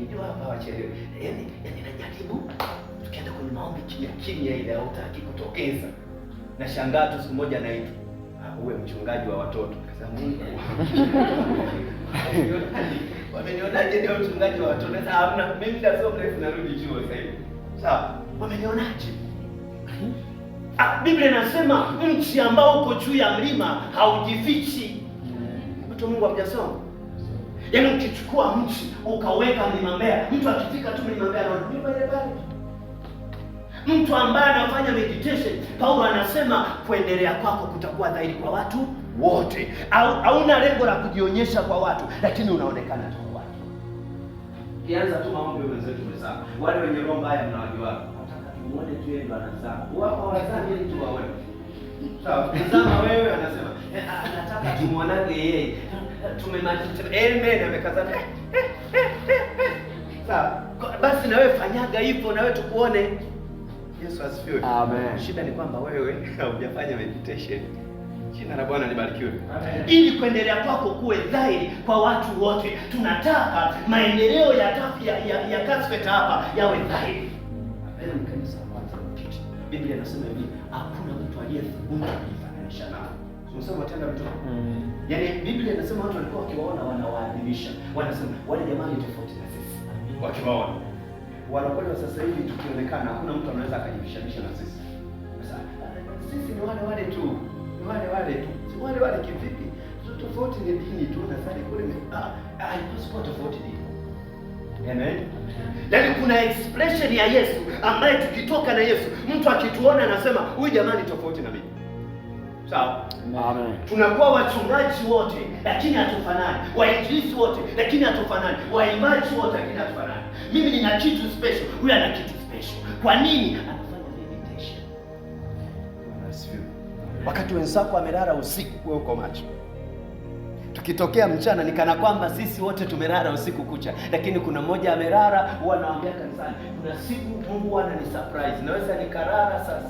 Nikijua hapa hawachelewi. Yaani najaribu tukienda kwenye maombi kimya kimya ile hautaki kutokeza. Nashangaa tu siku moja naitwa, uwe mchungaji wa watoto. Nikasema Mungu wamenionaje ndio mchungaji wa watoto? Sasa hamna, mimi muda sio mrefu narudi chuo sasa hivi. Sawa, wamenionaje? Biblia inasema mchi ambao uko juu ya mlima haujifichi. Mtu Mungu hamjasoma? Yaani ukichukua mchi ukaweka mlima Mbeya, mtu akifika tu mlima Mbeya anaona nyumba ile pale. Mtu ambaye anafanya meditation, Paulo anasema kuendelea kwako kutakuwa dhahiri kwa watu wote. Au hauna lengo la kujionyesha kwa watu, lakini unaonekana tu kwa watu. Kianza tu maombi wenzetu tumezama. Wale wenye roho mbaya mnawajua. Nataka tumuone tu yeye ndo anazama. Wako wazami ili tuwaone. Sawa, tazama wewe anasema, anataka tumuonage yeye. Tumemaliza. Amen, amekazana. Sawa. Basi na wewe fanyaga hivyo na wewe tukuone. Yesu asifiwe. Amen. Shida ni kwamba wewe haujafanya meditation. Jina la Bwana libarikiwe. Ili kuendelea kwako kuwe dhahiri kwa watu wote. Tunataka maendeleo ya ya Kasfeta hapa yawe dhahiri. Amen, ni kanisa la kwanza mpiti. Biblia inasema hivi, hakuna mtu aliyethubutu kujifananisha nao. Unasema Matendo ya Mitume. Yaani Biblia inasema watu walikuwa wakiwaona wanawaadhimisha. Wanasema wale jamaa ni tofauti na sisi. Wakiwaona. Walokole wa sasa hivi tukionekana hakuna mtu anaweza akajibishanisha na sisi. Sasa sisi ni wale wale tu. Ni wale wale tu. Si wale wale kivipi? Tofauti ni dini tu na sali kule ni haipaswi kuwa tofauti dini. Amen. Yaani kuna expression ya Yesu ambaye tukitoka na Yesu mtu akituona anasema huyu jamaa ni tofauti na mimi. Sawa? Amen. Tunakuwa wachungaji wote lakini hatufanani, wainjilisti wote lakini hatufanani, waimbaji wote lakini hatufanani. Mimi nina kitu special, huyu ana kitu special. Kwa nini? Anafanya meditation. Bwana asifiwe. Wakati wenzako amelala usiku, wewe uko macho. Tukitokea mchana ni kana kwamba sisi wote tumelala usiku kucha, lakini kuna mmoja amelala. Huwa naambia kanisani, kuna siku Mungu anani surprise, naweza nikalala saa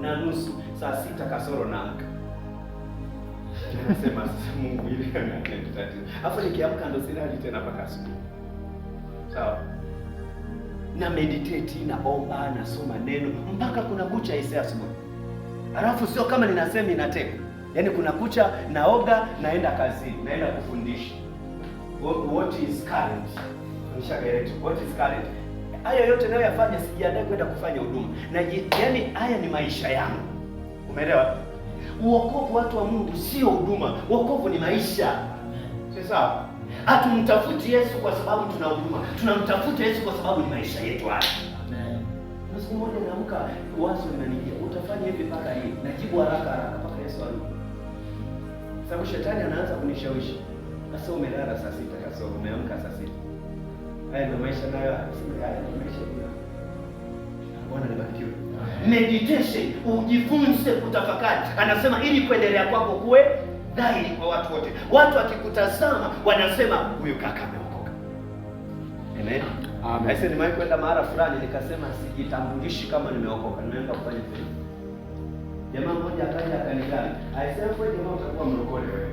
5:30, saa 6 kasoro naamka. Nasema sasa Mungu ile ananitatiza. Alafu nikiamka ndo silali tena mpaka asubuhi. Sawa? Na meditate, naomba, nasoma neno mpaka kuna kucha ise asubuhi. Alafu sio kama ninasema inateka. Yaani kuna kucha naoga, naenda kazini, naenda kufundisha. What is current? Fundisha direct. What is current? Haya yote nayo yafanya, sijiandae kwenda kufanya huduma. Na yaani haya ni maisha yangu. Umeelewa? Uokovu watu wa Mungu sio huduma. Uokovu ni maisha. Si sawa? Hatumtafuti Yesu kwa sababu tuna huduma. Tunamtafuta Yesu kwa sababu ni maisha yetu haya. Amen. Na siku moja naamka wazo linanijia, utafanya hivi mpaka lini? Najibu haraka haraka mpaka Yesu arudi. Sababu shetani anaanza kunishawishi. Sasa umelala saa 6 kasoro, umeamka saa 6. Haya ndio maisha nayo, sema haya ndio maisha hiyo. Bwana libarikiwe. Meditation, ujifunze kutafakari. Anasema ili kuendelea kwako kuwe dhahiri kwa watu wote. Watu wakikutazama wanasema huyu kaka ameokoka. Amen. Amen. Sasa nimewahi kwenda mahala fulani nikasema sijitambulishi kama nimeokoka. Nimeenda kufanya filamu. Jamaa mmoja akaja akanikana. Alisema wewe jamaa utakuwa mlokole wewe.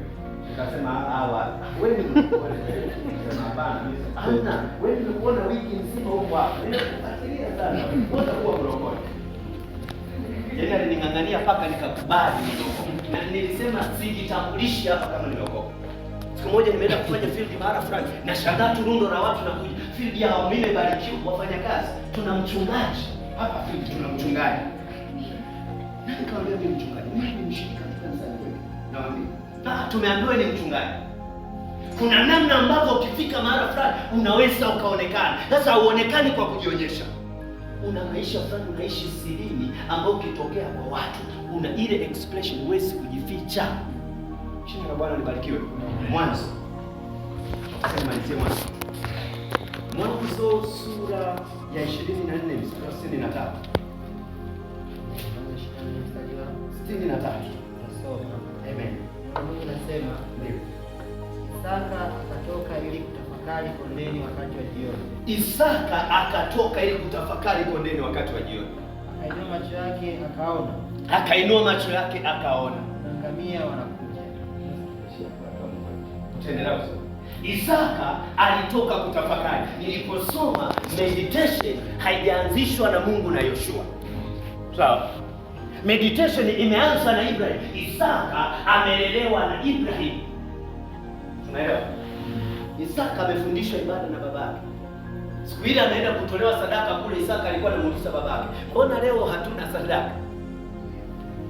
Nikasema hawa wewe ni mlokole wewe. Nikasema hapana mimi hamna. Wewe nimekuona wiki nzima huko hapa. Nimekufuatilia sana. Wewe utakuwa mlokole. Yaani alining'ang'ania mpaka nikakubali nimeokoka. Na nilisema sijitambulishi hapa kama nimeokoka. Siku moja nimeenda kufanya field mahala fulani, nashangaa tu rundo la watu nakuja. Field yao mimi nimebarikiwa wafanyakazi. Tuna mchungaji hapa field, tuna mchungaji. Na nikamwambia mimi mchungaji, mimi ni mshirika tu kanisani kwetu. Nawaambia, tumeambiwa ni mchungaji. Kuna namna ambavyo ukifika mahala fulani unaweza ukaonekana. Sasa huonekani kwa kujionyesha. Una maisha fulani unaishi sirini ambayo ukitokea kwa watu una ile expression, huwezi kujificha. Jina la Bwana libarikiwe. Mwanzo. Sasa nimalizie Mwanzo. Mwanzo sura ya 24 mstari wa 63. 63. Nasoma. Amen. Mungu anasema, Ndio. Isaka akatoka ili kutafakari kondeni wakati wa jioni. Isaka akatoka ili kutafakari kondeni wakati wa jioni. Akainua macho yake akaona, Akainua macho yake akaona. na ngamia wanakuja. Utaendelea kusoma. Isaka alitoka kutafakari. Niliposoma meditation haijaanzishwa na Mungu na Yoshua. Sawa? Meditation imeanza na Ibrahim. Isaka amelelewa na Ibrahim. Tunaelewa? Isaka amefundishwa ibada na babake. Siku ile anaenda kutolewa sadaka kule, Isaka alikuwa anamuuliza babake, mbona leo hatuna sadaka?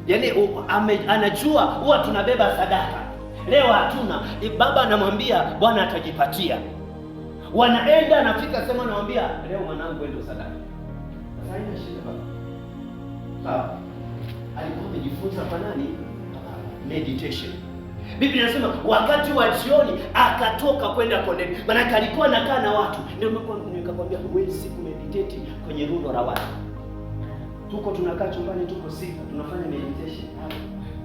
Yaani anajua huwa tunabeba sadaka, leo hatuna. Baba anamwambia Bwana atajipatia. Wanaenda, anafika sema, anamwambia leo mwanangu ndio sadaka. Sasa haina shida baba. Sawa. Alikuwa amejifunza kwa nani? Meditation. Biblia inasema wakati wa jioni akatoka kwenda kondeni. Maana alikuwa anakaa na watu. Ndio nikakwambia huwezi kumeditate kwenye rundo la watu. Tuko tunakaa chumbani, tuko sita, tunafanya meditation.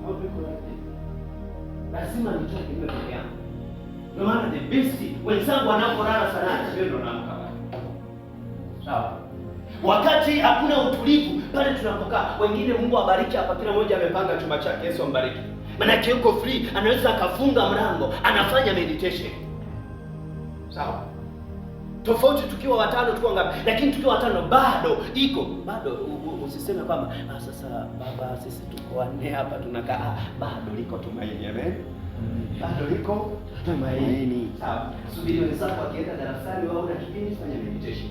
Au tuko lazima nitoke niwe peke yangu. Ndio maana the best wenzangu wanapolala sana, mimi ndo naamka. Sawa. Wakati hakuna utulivu pale tunapokaa, wengine Mungu abariki hapa, kila mmoja amepanga chumba chake, Yesu ambariki. Maana yuko free, anaweza akafunga mlango, anafanya meditation. Sawa. Tofauti tukiwa watano, tukiwa ngapi? Lakini tukiwa watano bado iko, bado usiseme kwamba sasa baba sisi tuko wanne hapa tunakaa, bado liko tumaini. Amen. Bado liko tumaini. Sawa. Subiri wenzako akienda darasani, wewe una kipindi, fanya meditation.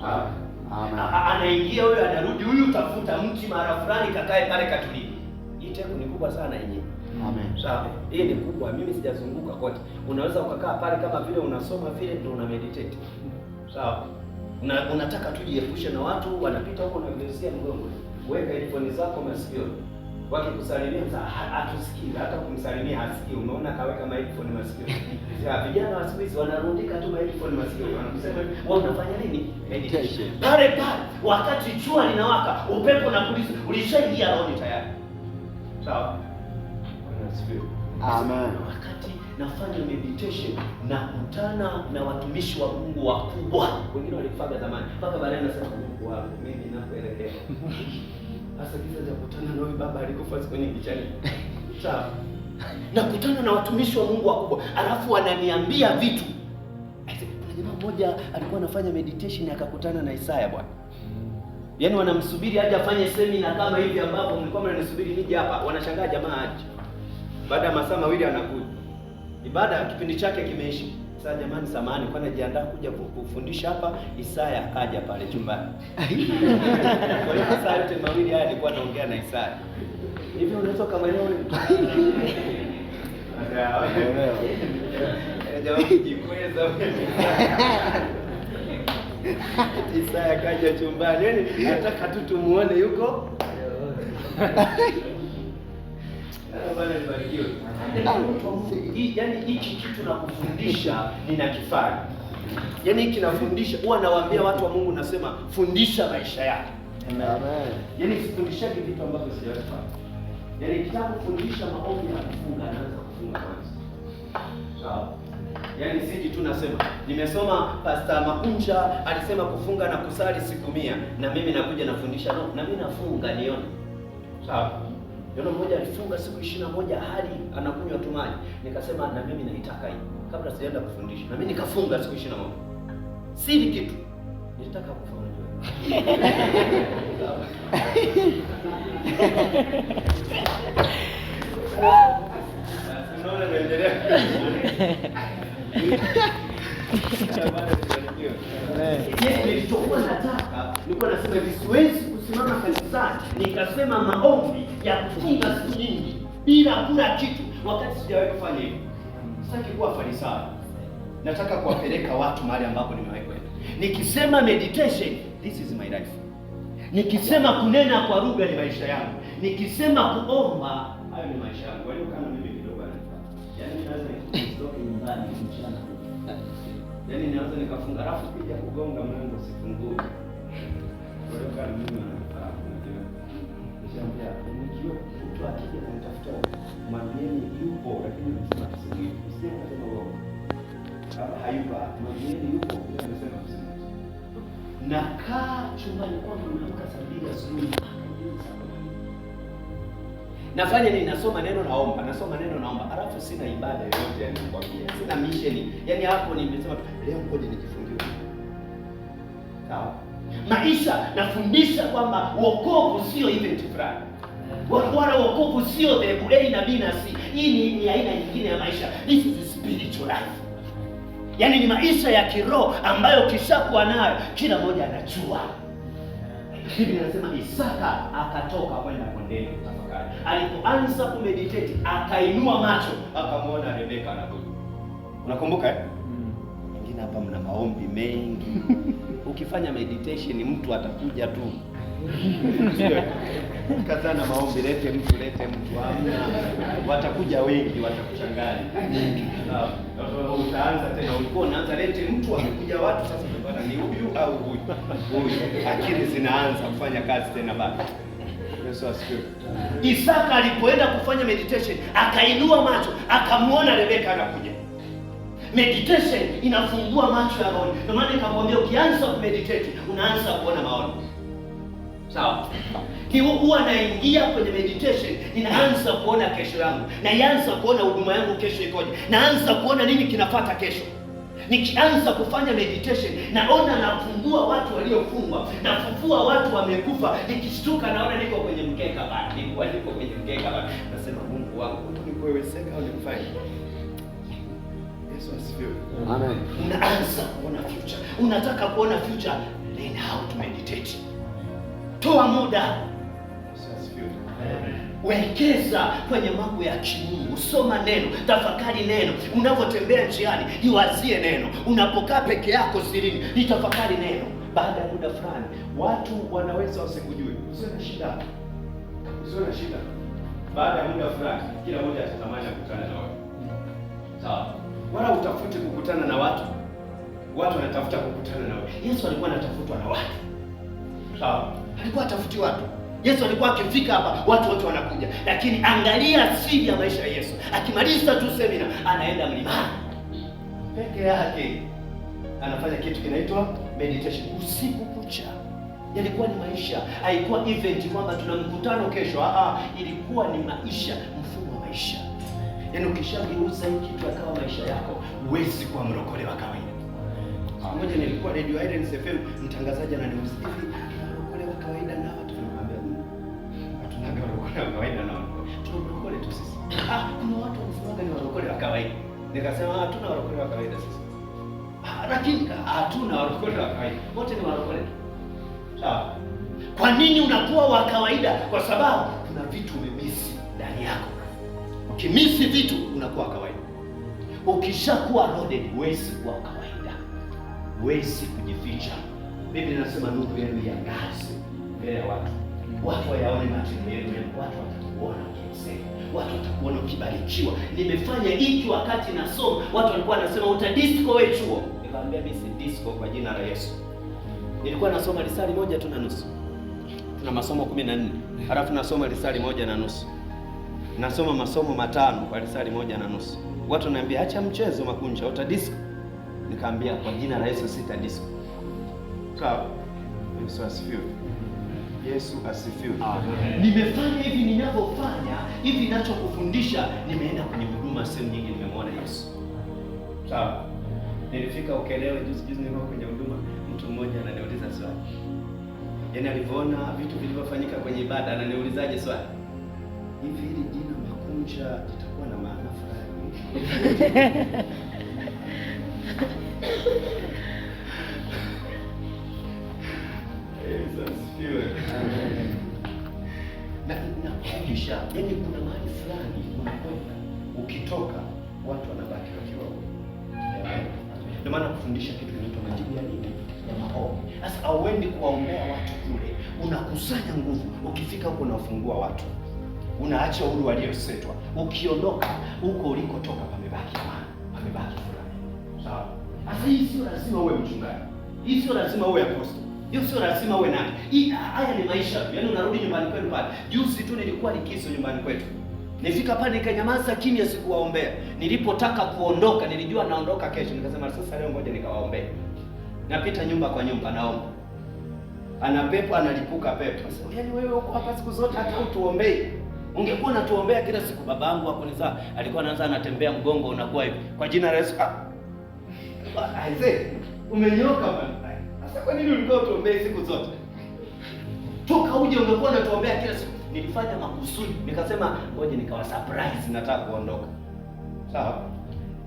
Sawa. Anaingia huyo, anarudi huyu, tafuta mti mara fulani kakae pale katulie. Hii teku ni kubwa sana yenyewe. Amen. Sawa. Hii ni kubwa, mimi sijazunguka kote. Unaweza ukakaa pale kama vile unasoma vile ndio una meditate. Sawa. Unataka tujiepushe na watu wanapita huko na kugeuzia mgongo. Weka headphone zako masikioni. Wakikusalimia sasa hatusikii, hata kumsalimia hasikii. Umeona kaweka headphone masikioni. Vijana wa siku hizi wanarundika tu headphone masikioni. Wanakusema wewe unafanya nini? Meditation. Pale pale wakati jua linawaka, upepo unapuliza, ulishaingia rohoni tayari. Sawa. Amen. Wakati nafanya meditation nakutana na watumishi wa Mungu wakubwa. Wengine walikufaga zamani. Mpaka baadaye nasema Mungu wangu mimi nakuelekea. Sasa kisa cha kukutana na huyu baba alikufa siku nyingi chani. Sawa. Nakutana na watumishi wa Mungu wakubwa, alafu wananiambia vitu. Kuna jamaa mmoja alikuwa anafanya meditation akakutana na Isaya bwana. Yaani wanamsubiri aje afanye semina kama hivi ambapo mlikuwa mnanisubiri nije hapa, wanashangaa jamaa aje. Baada ya masaa mawili anakuja. Ibada kipindi chake kimeisha. Sasa jamani, samahani, kwa najiandaa kuja kufundisha hapa, Isaya akaja pale chumbani. Kwa hiyo saa yote mawili haya alikuwa anaongea na Isaya. Hivi unaweza kamaelewa wewe? Jamaa kujikweza. Isaya kaja chumbani. Yaani nataka tu tumuone yuko. Bwana nibarikiwe. Yaani hiki kitu nakufundisha ninakifanya. Yaani hiki nafundisha, huwa nawaambia watu wa Mungu nasema fundisha maisha yako. Amen. Yaani sifundishaki vitu ambavyo sijawahi kufanya. Yaani kitaka kufundisha maombi ya kufunga, naanza kufunga kwanza. Sawa. Yaani siji tu nasema nimesoma Pastor Makunja alisema kufunga na kusali siku 100 na mimi nakuja nafundisha, no, na mimi nafunga nione. Sawa. Yule mmoja alifunga siku 21 hadi anakunywa tu maji. Nikasema na mimi naitaka hii. Kabla sijaenda kufundisha, na mimi nikafunga siku 21. Sili kitu. Nilitaka kufa unajua. Unaona naendelea. Nilichokuwa nataka, nilikuwa nasema hivi, siwezi kusimama kanisani nikasema maombi ya kufunga siku nyingi bila kula kitu wakati sijawahi kufanya hivyo. Sitaki kuwa farisayo. Nataka kuwapeleka watu mahali ambapo nimewahi kwenda. Nikisema meditation, this is my life. Nikisema kunena kwa lugha ni maisha yangu. Nikisema kuomba, hayo ni maisha yangu. Walio kama mimi kidogo ananifahamu. Yaani naweza nisitoke nyumbani mchana. Yaani naweza nikafunga rafu pia kugonga mlango usifungue. Walio kama mimi wananifahamu. Nishaambia nikiwa mtu akija kunitafuta mwambieni yupo, lakini nimesema tusimuite. Usije kusema uongo. Kama hayupo, mwambieni yupo, lakini nimesema tusimuite. Nakaa chumbani kwangu naamka saa 2 asubuhi mpaka jioni saa 10. Nafanya nini? Nasoma neno naomba, nasoma neno naomba. Alafu sina ibada yoyote, yani nakwambia. Sina mission. Yaani hapo nimesema leo ngoja nijifungie. Sawa. Maisha nafundisha kwamba wokovu sio event fulani. Wala wokovu sio dhehebu A na B na C. Hii ni aina nyingine ya maisha. This is spiritual life. Yaani ni maisha ya kiroho ambayo kishakuwa nayo kila mmoja anajua. Biblia inasema Isaka akatoka kwenda kondeni kutafakari. Alipoanza kumeditate akainua macho akamwona Rebeka anakuja. Unakumbuka eh? Wengine hapa mna maombi mengi. Ukifanya meditation mtu atakuja tu. Kazana maombi, lete mtu, lete mtu. Hamna. Watakuja wengi, watakuchanganya. Sawa. Utaanza tena, ulikuwa unaanza lete mtu, amekuja watu, sasa unapata ni huyu au huyu. Huyu. Akili zinaanza kufanya kazi tena bado. Yesu asifiwe. Isaka alipoenda kufanya meditation, akainua macho, akamuona Rebeka anakuja. Meditation inafungua macho ya roho. Ndio maana nikakwambia ukianza kumeditate unaanza kuona maono. Sawa? Huwa naingia kwenye meditation, ninaanza kuona kesho yangu, naanza kuona huduma yangu kesho ikoje, naanza kuona nini kinafuata kesho. Nikianza kufanya meditation, naona nafungua watu waliofungwa, nafufua watu wamekufa. Nikishtuka naona niko kwenye mkeka bana, nilikuwa niko kwenye mkeka bana. Nasema Mungu wangu, nikuwezeka au nikufanye? Yesu asifiwe. Amen. Unaanza kuona future. Unataka kuona future, learn how to meditate. Toa muda. Yesu asifiwe. Wekeza kwenye mambo ya kimungu. Soma neno, tafakari neno. Unapotembea njiani, jiwazie neno. Unapokaa peke yako sirini, litafakari neno. Baada ya muda fulani, watu wanaweza wasikujue. Usiwe na shida. Usiwe na shida. Baada ya muda fulani, kila mmoja atatamani kukutana na wewe. Sawa. Wala utafute kukutana na watu. Watu wanatafuta kukutana na wewe. Yesu alikuwa anatafutwa na watu. Sawa. Alikuwa atafuti watu. Yesu alikuwa akifika hapa watu wote wanakuja. Lakini angalia siri ya maisha ya Yesu. Akimaliza tu semina anaenda mlimani peke yake. Anafanya kitu kinaitwa meditation usiku kucha. Yalikuwa ni maisha, haikuwa event kwamba tuna mkutano kesho. Ilikuwa ni maisha, mfumo wa maisha. Yaani ukishageuza hii kitu akawa maisha yako, huwezi kuwa mrokole wa kawaida. Siku moja nilikuwa Radio Irene FM, mtangazaji ananiuliza hivi, mrokole wa kawaida na watu? Nikamwambia hatunaga mrokole wa kawaida na watu. Tuna mrokole tu sisi. Kuna watu wanasemaga ni warokole wa kawaida. Nikasema hatuna warokole wa kawaida sisi. Lakini hatuna warokole wa kawaida. Wote ni warokole tu. Sawa. Kwa nini unakuwa wa kawaida? Kwa sababu kuna vitu umemisi ndani yako. Ukimisi vitu unakuwa kawaida. Ukishakuwa loaded huwezi kuwa kawaida. Huwezi kujificha. Biblia inasema nuru yenu iangaze mbele ya watu. Watu wayaone matendo yenu mema. Watu watakuona ukisema. Watu watakuona ukibarikiwa. Nimefanya hiki wakati nasoma, watu walikuwa wanasema utadisco wewe chuo. Nikamwambia mimi si disco kwa jina la Yesu. Nilikuwa nasoma risali 1.5. Tuna masomo 14. Halafu nasoma risali 1.5. Nasoma masomo 5 kwa risali 1.5. Watu wananiambia acha mchezo Makunja, utadisco. Nikamwambia kwa jina la Yesu sitadisco. Sawa. Yesu asifiwe. Yesu asifiwe. Amen. Nimefanya hivi ninavyofanya, hivi ninachokufundisha, nimeenda kwenye huduma sehemu nyingi nimemwona Yesu. Sawa. Nilifika Ukerewe juzi juzi, nilikuwa kwenye huduma, mtu mmoja ananiuliza swali. Yaani alivyoona vitu vilivyofanyika kwenye ibada ananiulizaje swali? Hivi hili jina Makunja litakuwa na maana fulani? Yesu asifiwe. Na nakufundisha, yaani kuna mahali fulani unakwenda, ukitoka watu wanabaki wakiwa wewe. Ndio maana kufundisha kitu kinaitwa majibu ya nini? Ya maombi. Sasa hauendi kuwaombea watu kule, unakusanya nguvu. Ukifika huko unafungua watu. Unaacha huru waliosetwa. Ukiondoka huko ulikotoka pamebaki amani, pamebaki furaha. Sawa? Sasa hii sio lazima uwe mchungaji. Hii sio lazima uwe apostle. Hiyo sio lazima uwe nani. Hii haya ni maisha tu. Yaani unarudi nyumbani kwenu pale. Juzi tu nilikuwa likizo nyumbani kwetu. Nifika pale nikanyamaza kimya, sikuwaombea. Nilipotaka kuondoka nilijua naondoka kesho, nikasema sasa leo ngoja nikawaombee. Napita nyumba kwa nyumba naomba. Ana pepo analipuka pepo. Sasa yaani wewe uko hapa siku zote hata utuombei. Ungekuwa unatuombea kila siku. Babangu wa kunizaa alikuwa anaanza anatembea mgongo unakuwa hivi. Kwa jina la Yesu. Aisee, umenyoka bwana. Sasa kwa nini ulikuwa utuombee siku zote? Toka uje ungekuwa unatuombea kila siku. Nilifanya makusudi. Nikasema ngoja nikawa surprise, nataka kuondoka. Sawa?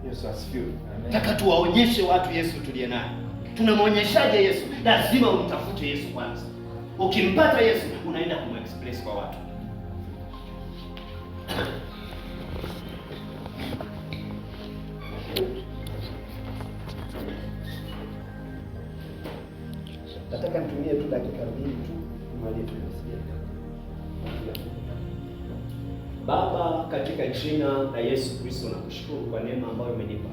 Yesu asifiwe. Nataka tuwaonyeshe watu Yesu tuliye naye. Tunamwonyeshaje Yesu? Lazima umtafute Yesu kwanza. Ukimpata Yesu unaenda kumexpress kwa watu. Nataka nitumie tu dakika 2 tu nimalize. Baba, katika jina la Yesu Kristo nakushukuru kwa neema ambayo umenipa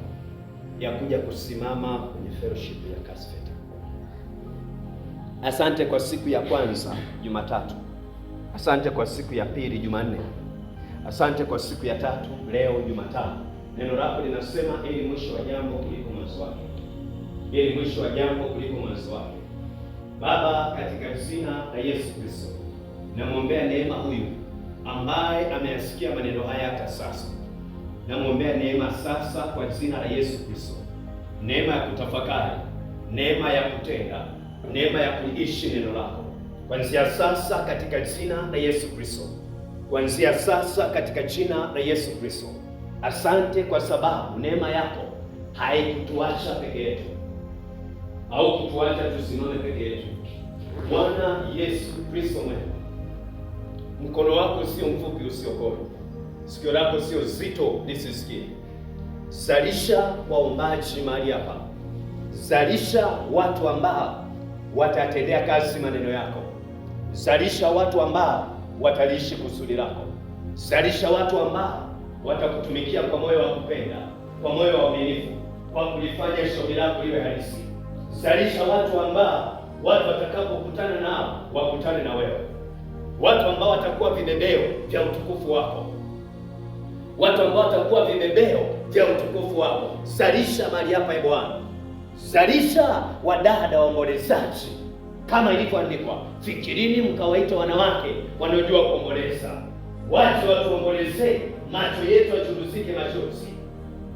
ya kuja kusimama kwenye fellowship ya Kasfeta. Asante kwa siku ya kwanza Jumatatu. Asante kwa siku ya pili Jumanne. Asante kwa siku ya tatu leo Jumatano. Neno lako linasema ili mwisho wa jambo kuliko mwanzo wake. Ili mwisho wa jambo kuliko mwanzo wake. Baba, katika jina la Yesu Kristo namwombea neema huyu ambaye ameyasikia maneno haya hata sasa. Namwombea neema sasa kwa jina la Yesu Kristo. Neema ya kutafakari, neema ya kutenda, neema ya kuishi neno lako. Kuanzia sasa katika jina la Yesu Kristo. Kuanzia sasa katika jina la Yesu Kristo. Asante kwa sababu neema yako haikutuacha peke yetu au kutuacha tusimame peke yetu. Bwana Yesu Kristo mwema, mkono wako sio mfupi usiokoe, sikio lako sio zito lisisikie. Zalisha waombaji mahali hapa, zalisha watu ambao watatendea kazi maneno yako, zalisha watu ambao wataliishi kusudi lako, zalisha watu ambao watakutumikia kwa moyo wa kupenda, kwa moyo wa uaminifu, kwa kulifanya shauri lako liwe halisi. Zalisha watu ambao watu watakapokutana nao wakutane na wewe, watu ambao watakuwa vibebeo vya utukufu wako, watu ambao watakuwa vibebeo vya utukufu wako. Zalisha mahali hapa, e Bwana, zalisha wadada waombolezaji kama ilivyoandikwa, fikirini mkawaita wanawake wanaojua kuomboleza, watu watuombolezee, macho yetu yachuruzike machozi,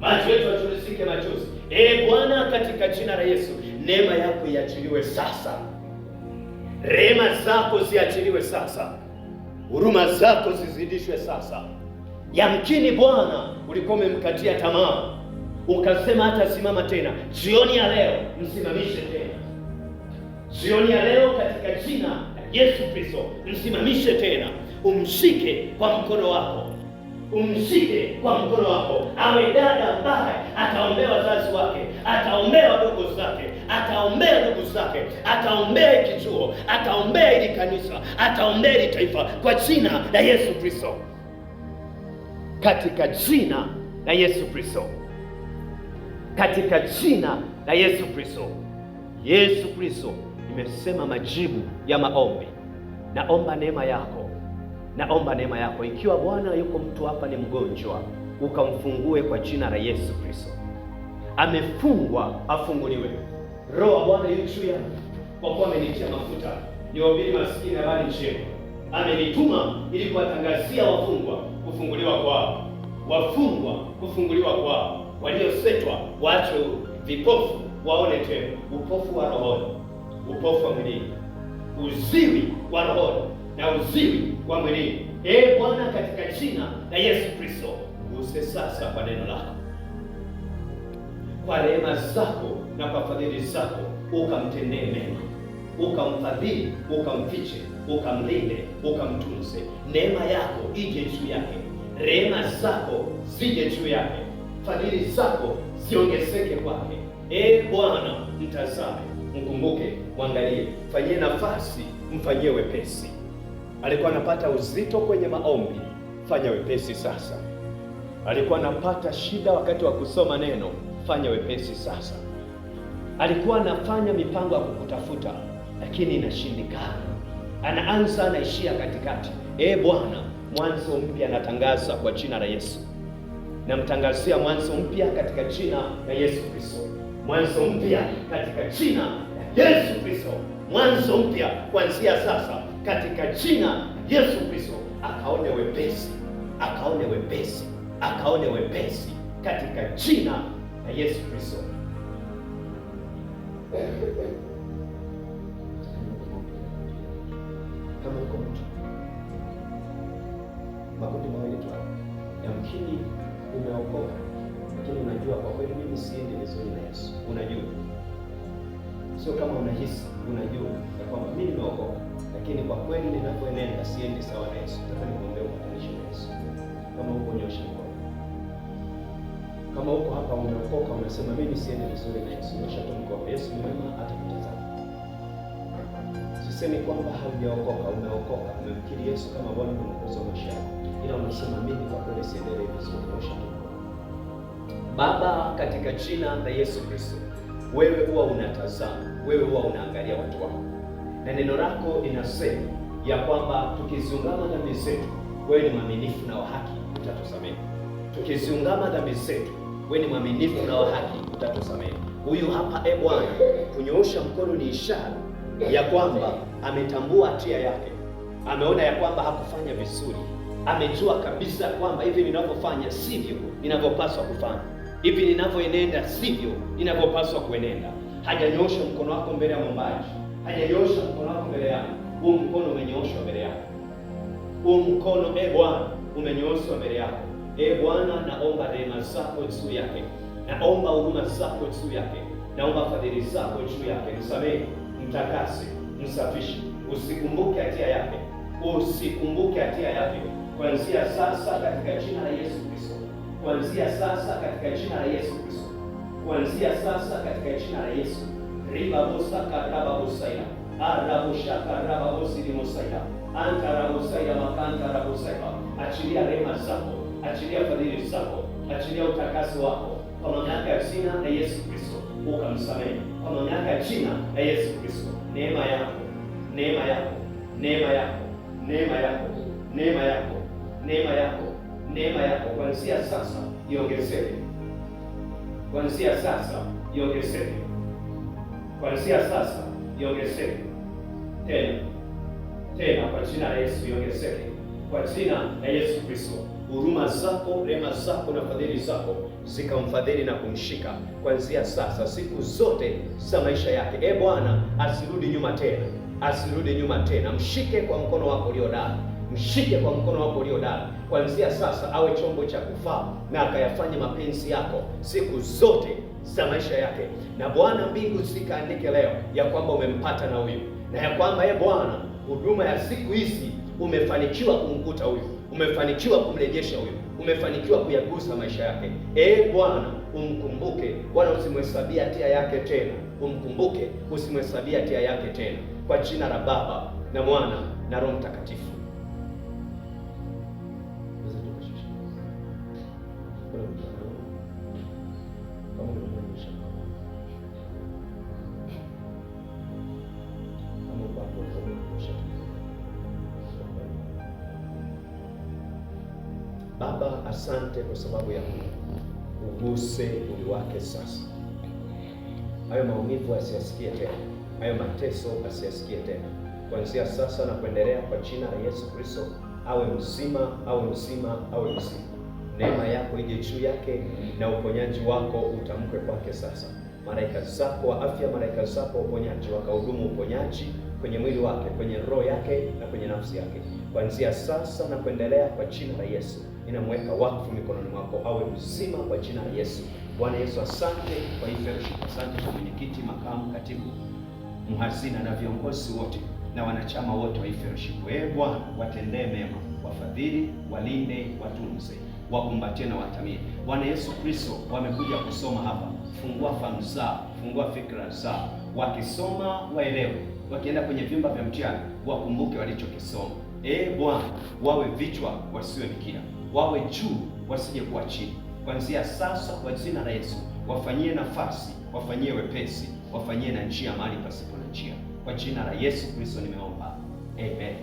macho yetu yachuruzike machozi. E Bwana, katika jina la Yesu, neema yako iachiliwe sasa, rehema zako ziachiliwe sasa, huruma zako zizidishwe sasa. Yamkini Bwana ulikuwa umemkatia tamaa, ukasema hata simama tena. Jioni ya leo msimamishe tena, jioni ya leo katika jina la Yesu Kristo msimamishe tena, umshike kwa mkono wako, umshike kwa mkono wako. Awe dada ambaye ataombea wazazi wake, ataombea wadogo zake, ataombea ndugu zake, ataombea kichuo, ataombea hili kanisa, ataombea hili taifa, kwa jina la Yesu Kristo, katika jina la Yesu Kristo, katika jina la Yesu Kristo. Yesu Kristo, nimesema majibu ya maombi. Naomba neema yako, naomba neema yako. Ikiwa Bwana yuko mtu hapa ni mgonjwa, ukamfungue kwa jina la Yesu Kristo. Amefungwa afunguliwe. Roho wa Bwana yu juu yangu, kwa kuwa amenitia mafuta niwahubiri maskini habari njema. Amenituma ili kuwatangazia wafungwa kufunguliwa kwao, wafungwa kufunguliwa kwao, waliosetwa waachwe huru, vipofu waone tena, upofu wa rohoni, upofu wa mwilini, uziwi wa rohoni na uziwi wa mwilini. Ee Bwana, katika jina la Yesu Kristo, guse sasa kwa neno lako, kwa rehema zako na kwa fadhili zako, ukamtendee mema, ukamfadhili, ukamfiche, ukamlinde, ukamtunze. Neema yako ije juu yake, rehema zako zije juu yake, fadhili zako ziongezeke kwake. Ee Bwana, mtazame, mkumbuke, mwangalie, fanyie nafasi, mfanyie wepesi. Alikuwa anapata uzito kwenye maombi, fanya wepesi sasa. Alikuwa anapata shida wakati wa kusoma neno, fanya wepesi sasa. Alikuwa anafanya mipango ya kukutafuta lakini inashindikana, anaanza anaishia katikati. Ee Bwana, mwanzo mpya natangaza kwa jina la Yesu. Namtangazia mwanzo mpya katika jina la Yesu Kristo, mwanzo mpya katika jina la Yesu Kristo, mwanzo mpya kuanzia sasa katika jina la Yesu Kristo. akaone wepesi, akaone wepesi, akaone wepesi katika jina la Yesu Kristo. Kama uko mtu makundi mawili tu, yamkini umeokoka, lakini unajua kwa kweli mimi siendi vizuri na Yesu. Unajua, sio kama unahisi, unajua ya kwamba mimi nimeokoka, lakini kwa kweli ninapoenenda siendi sawa na Yesu. Nataka nikuombee upatanisho na Yesu. Kama uko, nyosha mkono. Kama uko hapa umeokoka, unasema mimi siendi vizuri na Yesu, nyosha tu mkono. Yesu ni mwema, atakutazama. Sisemi kwamba haujaokoka, umeokoka, umemkiri Yesu kama Bwana na Mwokozi wa maisha yako, ila unasema mimi kwa kweli siendelee vizuri, nyosha tu mkono. Baba, katika jina la Yesu Kristo, wewe huwa unatazama, wewe huwa unaangalia watu wako, na neno lako linasema ya kwamba tukiziungama dhambi zetu, wewe ni mwaminifu na wa haki, utatusamehe. Tukiziungama dhambi zetu, wewe ni mwaminifu na wa haki, utatusamehe. Huyu hapa, e Bwana, kunyoosha mkono ni ishara ya kwamba ametambua hatia yake, ameona ya kwamba hakufanya vizuri, amejua kabisa kwamba hivi ninavyofanya sivyo ninavyopaswa kufanya, hivi ninavyoenenda sivyo ninavyopaswa kuenenda. Hajanyoosha mkono wako mbele ya mwombaji, hajanyoosha mkono wako mbele yangu. Huu mkono umenyooshwa mbele yako, huu mkono e Bwana umenyooshwa mbele yako. E Bwana, naomba rehema zako juu yake, naomba huruma zako juu yake, naomba fadhili zako juu yake. Msamehe, mtakase, msafishe, usikumbuke hatia yake, usikumbuke hatia yake kuanzia sasa, katika jina la Yesu Kristo, kuanzia sasa, katika jina la Yesu Kristo, kuanzia sasa, katika jina la Yesu. Ribabosa karababosaida araboshaka rababosilimosaida antarabosaida makantarabosaida. Achilia rehema zako, achilia fadhili zako, achilia utakaso wako kwa mamlaka ya jina la Yesu Kristo, ukamsamehe kwa mamlaka ya jina la Yesu Kristo. Neema yako, neema yako, neema yako, neema yako, neema yako, neema yako, neema yako kuanzia sasa iongezeke, kuanzia sasa iongezeke, kuanzia sasa iongezeke tena tena, kwa jina la Yesu iongezeke, kwa jina la Yesu Kristo. Huruma zako, rehema zako na fadhili zako zikamfadhili na kumshika kuanzia sasa, siku zote za maisha yake. E Bwana, asirudi nyuma tena, asirudi nyuma tena. Mshike kwa mkono wako ulio hodari, mshike kwa mkono wako ulio hodari kuanzia sasa, awe chombo cha kufaa na akayafanye mapenzi yako siku zote za maisha yake. Na Bwana, mbingu zikaandike leo ya kwamba umempata na huyu, na ya kwamba e Bwana, huduma ya siku hizi umefanikiwa kumkuta huyu, umefanikiwa kumrejesha huyu, umefanikiwa kuyagusa maisha yake. E Bwana, umkumbuke, wala usimhesabie hatia yake tena. Umkumbuke, usimhesabie hatia yake tena, kwa jina la Baba na Mwana na Roho Mtakatifu. Baba, asante kwa sababu ya uguse mwili wake sasa. Hayo maumivu asiyasikie tena, hayo mateso asiyasikie tena, kuanzia sasa na kuendelea, kwa jina la Yesu Kristo, awe mzima, awe mzima, awe mzima. Neema yako ije juu yake na uponyaji wako utamkwe kwake sasa. Malaika zako wa afya, malaika zako wa uponyaji wakahudumu uponyaji kwenye mwili wake, kwenye roho yake na kwenye nafsi yake, kuanzia sasa na kuendelea, kwa jina la Yesu ninamweka wakfu mikononi mwako, awe mzima kwa jina la Yesu. Bwana Yesu, asante kwa hii fellowship, asante kwa mwenyekiti, makamu, katibu, mhazina na viongozi wote na wanachama wote wa hii fellowship. Ee Bwana, watendee mema, wafadhili, walinde, watunze, wakumbatie na watamie. Bwana Yesu Kristo, wamekuja kusoma hapa, fungua fahamu zao, fungua fikra zao, wakisoma waelewe, wakienda kwenye vyumba vya mtihani wakumbuke walichokisoma. Ee Bwana, wawe vichwa wasiwe mikia, wawe juu wasije kuwa chini. Kuanzia sasa, kwa jina la Yesu, wafanyie nafasi, wafanyie wepesi, wafanyie na njia mahali pasipo na njia. Kwa jina la Yesu Kristo nimeomba, amen.